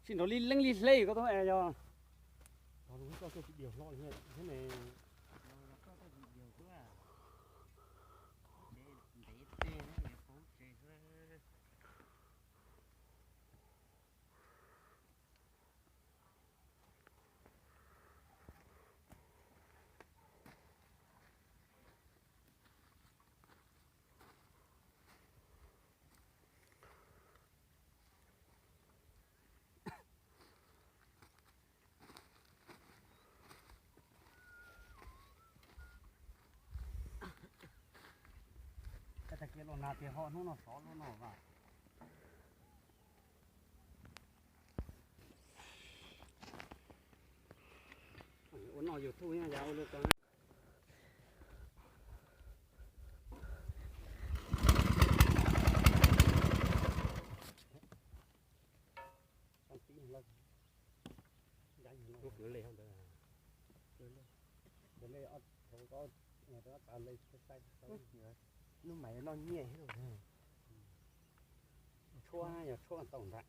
Sib nrov li leeb li hleb koj tau yog. Koj tag kiag los nag tias ho hnub no sov lub no as. Ua noj YouTube nyob yav ua luaj ko. Lub mais noj nyiaj. Tshuab yog tshuab tau ntag.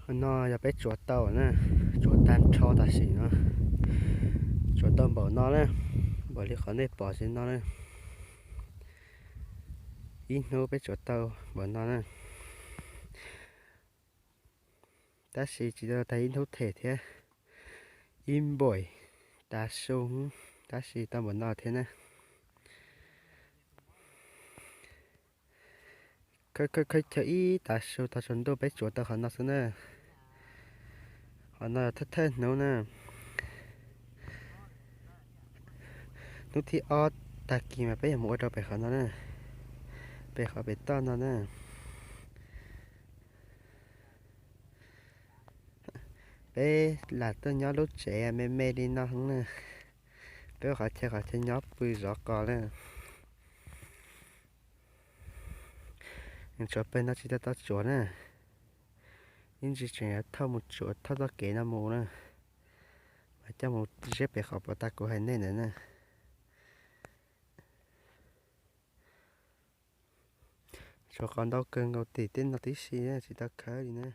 No yog peb tsuav tau na, tsuav tag nrho tam sim no, tsuav tau npaum no na, npaum li qhov nej pom ntawm no na. Ib hnub peb tsuav tau npaum no na, tab sis tsis tau tag ib hnub them thiab. Ib npaum tav su, tab sis tau npaum no thiab na. Khawb khawb chaw ib tav su tag tsaus ntuj peb tsuav tau qhov no xwb na. Qhov no thawj thawj hnub na. Hnub thib ob tag kis mas peb yuav mus ua rau pem qhov no na, pem qhov pem toj no na. Peb lam tuaj nyob lub tsev me me li no heev na, peb ua qhov chaw qhov chaw nyob pw zov qos na. Tsuav pawg no tsis tau tau tsuav na, ib ntsis tseem yuav thauj mus tsuav thauj txoj kev no mus na, mas coj mus ziab pem qhov puas tag kuv hais nej ntawd na. Tsuav qos ntau kawg nkaus tim tej no tib si tsis tau khawb li na.